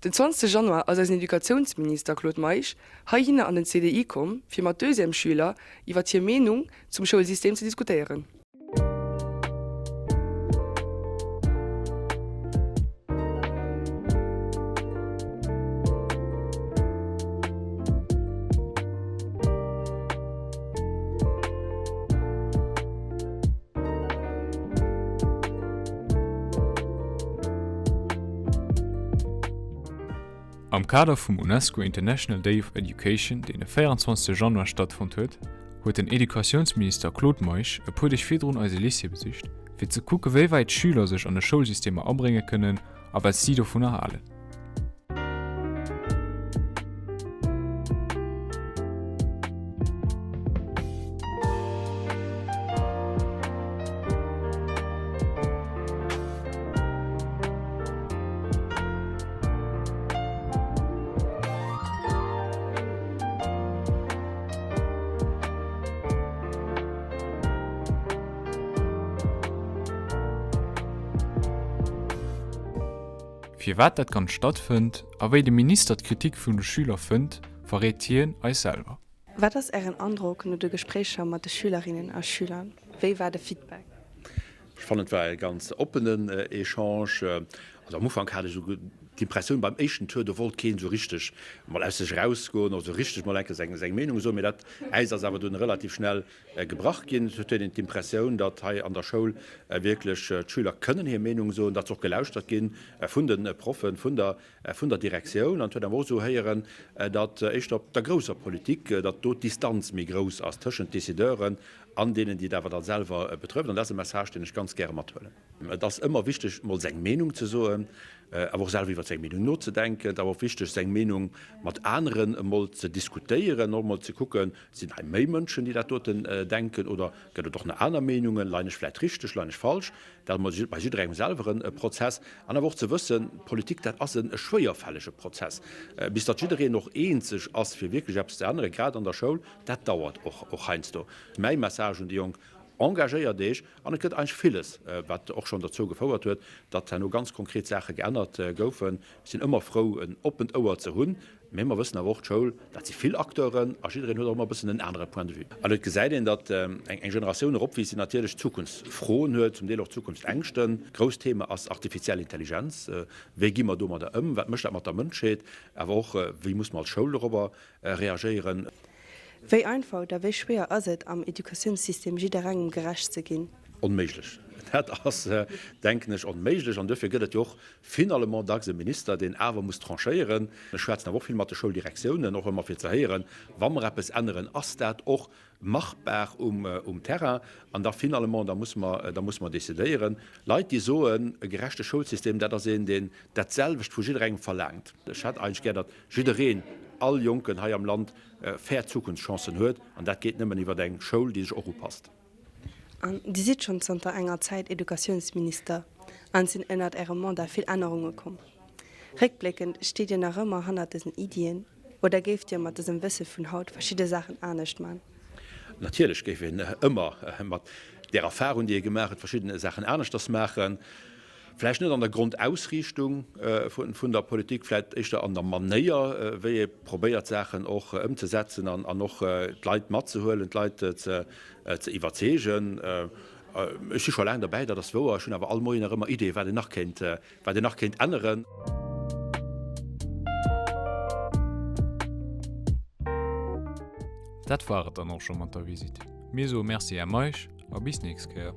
Den 20 Januar ass eisen Educatiounsminister Claude Meisch heihinner an den CDI komm, fir mat Deuxièmesschüler iwwert hir Meenung zum Schoulsystem ze diskutéieren. Am Kader vum UNESCO International Day of Education, deen de 24 Januar stattfonnt huet, huet den Educatiounsminister Claude Meisch e puer Deeg virdrun eise Lycée besicht, fir ze kucke wéi wäit d'Schüler sech an de Schoulsystemer abrénge kënnen a wat si dovunner halen. Firwat dat Ganzt stattfënnt a wéi de Minister d'Kritik vun de Schüler fënnt, verréit hien eis selwer. Wat ass Ären Androck no de Gespréicher mat de Schülerinnen a Schüler? Wéi war de Feedback? Ech fannen, et war e ganz oppenen Echange. Also am Ufank hat ech esou d'Impressioun, beim éischten Tour, do wollt keen esou richteg mol aus sech erausgoen oder esou richteg mol enke seng Meenung soen. Mee dat Äis ass awer dunn relativ schnell gebrach ginn. Et huet een d'Impressioun, datt hei an der Schoul wierklech d'Schüler kënnen hir Meenung soen, datt se och gelauschtert gi vun de Proffen, vun der, vun der Direktioun. An et huet awer och esou héieren, datt éischter op der grousser Politik, datt do d'Distanz méi grouss ass tëschent Décideuren an deenen, déi et awer da selwer betrëfft. An dat ass e Message, deen ech ganz gäre mathuelen. Et ass ëmmer wichteg, mol seng Meenung ze soen, awer och selwer iwwer seng Meenung nozedenken. Et ass awer och wichteg, seng Meenung mat aneren emol ze diskutéieren, och emol ze kucken, Sinn hei méi Mënschen, déi dat doten denken, oder gëtt et och nach aner Meenungen? Leien ech vläicht richteg, leien ech falsch? Dat ass bei jidderengem selwer e Prozess. An awer och ze wëssen, Politik, dat ass e schwéierfällege Prozess. Bis datt jiddereen och eens sech ass, fir wierklech eppes ze änneren, grad an der Schoul, dat dauert och heiansdo. Mäi Message un déi Jonk, Engagéiert Iech! An et gëtt eigentlech villes, wat och schonn dozou gefouert huet, datt herno ganz konkret Saache geännert goufen. Ech sinn ëmmer frou, en oppent Ouer ze hunn. Mee mer wëssen awer och, d'Schoul, dat si vill Acteuren a jiddereen huet och ëmmer e bëssen en anere Point de vue. An et gesäit een, datt eng Generatioun eropwiisst, déi natierlech Zukunftsfroen huet, zum Deel och Zukunftsängschten. Grousst Thema ass artifiziell Intelligenz. Wéi gi mer domadder ëm? Wat mécht dat mat der Mënschheet? Awer och, wéi muss mer als Schoul dorobber reagéieren? Wéi einfach oder wéi schwéier ass et am Educatiounssystem jidderengem gerecht ze ginn? Onméiglech. Dat ass, denken ech, onméiglech. An duerfir gëtt et jo och finalement dacks e Minister, deen awer muss tranchéieren. Ech schwätzen awer och vill mat de Schouldirektiounen, och ëmmer fir ze héieren, wa mer eppes änneren, ass dat och machbar um Terrain? An da finalement, da musse mer, da musse mer decidéieren. Leit, déi soen, e gerechte Schoulsystem, dat ass een, deen dat selwecht vu jidderengem verlaangt. Ech hätt eigentlech gär, datt jiddereen, all Jonken hei am Land fair Zukunftschancen huet, an dat geet nëmmen iwwer eng Schoul, déi sech och upasst. An Dir sidd schonn zanter enger Zäit Educatiounsminister an et sinn ënnert Ärem Mandat vill Ännerunge komm. Réckbléckend, steet Dir nach ëmmer hannert dësen Iddien oder géift Dir mat dësem Wësse vun haut verschidde Saachen anescht man? Natierlech géif een ëmmer mat där Erfahrung, déi ee gemaach huet, verschidden Saachen aneschters maachen. Vläicht net an der Grondausriichtung vun der Politik, vläicht éischter an der Manéier, wéi ee probéiert, Saachen och ëmzesetzen an och d'Leit matzehuelen, d'Leit ze iwwerzeegen. Ech si scho laang derbäi, dat ass wouer. Ech hunn awer all Moien nach ëmmer Ideeën, wat een nach kéint, wat een nach kéint änneren. Dat war et dann och scho mat der Visitt. Mir soe Merci, Här Meisch, a bis nächst Kéier.